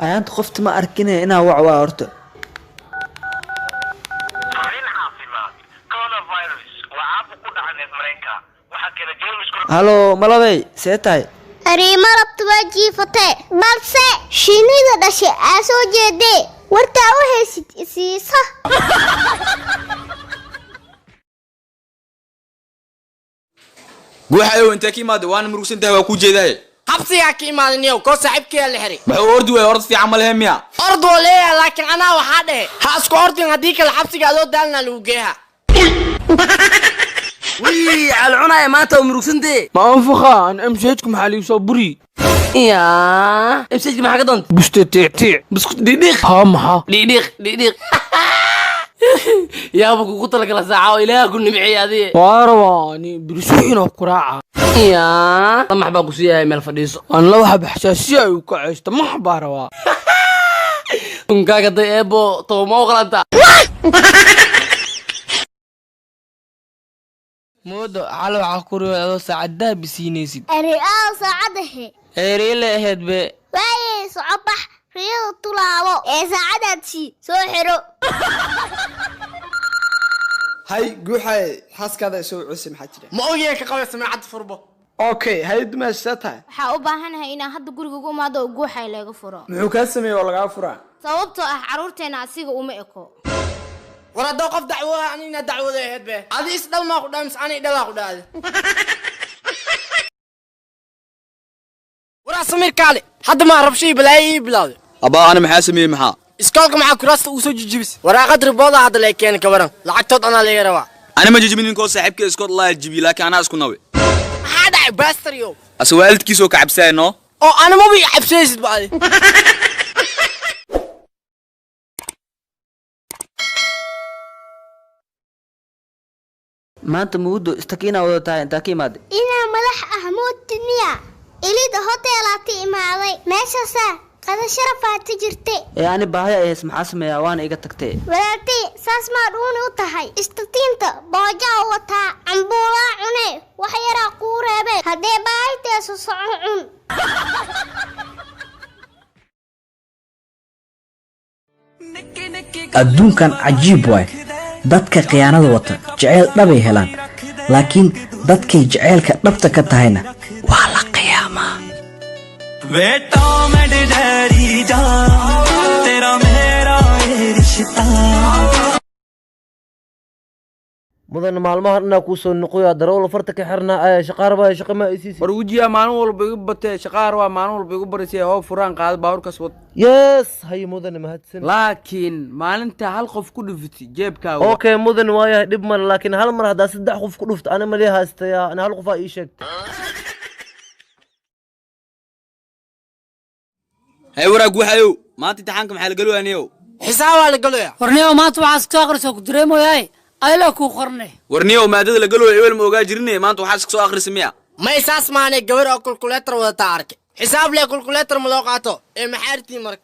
Ayaanta qofta ma arkine inaa wac waa horta. Halo malabey, see tahay? Arrimo rabta waa jiifatee, balse shinnida dhashay aa soo jeedee wartaa u haysid isiisa. Guuxayow, intee ka imaada? Waana murugsan tahay, waa kuu jeedahay. Xabsigaa ka imaadiniyow, koo saaxiibkayaa la xiray. Maxuu ordi waaya? Orod fiican ma lehe miya? Ord waa leeyahay, laakiin anaa waxaa dhehe ha isku ordin, haddii kale xabsiga adoo daalnaa lagu geeha. Wii calcunaya maanta oo murugsantee. Ma anfaqa an MCH-ku maxaa liigu soo buri? Yaa MCH maxaa ka doonta? Buste tiictiic. Buskut dhidhiiq. Haa, maxaa? Dhidhiiq dhidhiiq, yaaba kugu talagala saaca oo ilaaha ku nimceeyay adiga. Waa rabaa ani birisuxinoo ku raaca. Yaa lamax baa ku siiyahay, meel fadhiiso. Aan laba xab xasaasiya ayuu ka ceysta, max baa rabaa. Tunkaaga day eebo tooma u qalanta. Moodo xal waxaa ku riyo adoo saacadaha bisiinaysid. Arri aaw saacadda he? Eeriile ahayd be. Waayey, soco bax, riyada tulaabo ee saacadaad sii soo xiro. Hay guuxay, xaaskaada isoo cusi, maxaa jira? Ma ogyahay ka qabay samaacadda furbo. Okay, hay dumaash, see tahay? Waxaa u baahanahay inaan hadda guriga ugu imaado oo guuxay laga furo. Muxuu kaa sameeyey oo lagaa furaa? Sababtoo ah carruurteena asiga uma eko. War haddoo qof dacwooha, anina dacwooda ahayd be, adi is dhal maa ku dhaa mise ani dhalaa ku dhaade? Waraa Samiir, kaale hadda maa rabshii balaayo ii bilowday. Abaa, ana maxaa sameeyey? Maxaa? Iskoolka maxaa kuraasta uu soo jijibis? Waraaqad ribooda hadda lay keeni, ka waran lacagtood anaa laga rabaa. Ana ma jijibin, ninkoo saaxiibka iskood laa jibiye, laakiin anaa isku nawe. Maxaa dhacay bastaryo? Ase waalidkiisoo ka cabsaaya noo. Oo ana maba ii cabsaysid ba adi. Maanta mawdo istakiinaa wada tahay, intaa ka imaaday? Inaa madax ah moodtid miya? Elida hoteelaa ta imaaday, meeshaasaa qada sharafaa ta jirte. Ee ani baahi ay hays, maxaa sameeyaa? Waana iga tagtay. Walaaltay, saas maa dhuuni u tahay? Istatiinta boojaa wataa, cambuulaa cune, wax yaraa kuu reebee, haddee baahiteesu soco cun. Adduunkan cajiib waay. Dadka khiyaanada wata jeceyl dhabay helaan, laakiin dadkay jeceylka dhabta ka tahayna waa la qiyaamaa. Mudan, maalmahan inaa kuu soo noqoyaa darawal farta ka xirnaa ayaa shaqaar baa shaqa ma isiisi. War wejiyaa maalin walba igu batee, shaqaar waa maalin walba igu barisay. Hoo furaan qaado, baabuurkaas wad. Yes, hay mudane, mahadsan. Laakiin maalinta hal qof ku dhufti jeebkaaga. Okay mudan, waayahay, dhib male, laakiin hal mar haddaa saddex qof ku dhufto ani malii haystayaa? Ani hal qofaa ii sheegtay. Hay waraa guuxayow, maanta imtixaanka maxaa la galoyaa niyow? Xisaabaa la galoya. Warniyow, maanta waxaa iska akhrisoo ku dareemoyaay ayla kuu qornay. War niyow, maadada la galooya ewel ma ogaa jirine, maanta waxaa iska soo akhrisa miya? May, saas maanay, gabar oo kulkuleetar wadataa arkay. Xisaab lee kulkuleetar ma loo qaato ee maxaa artiin marka?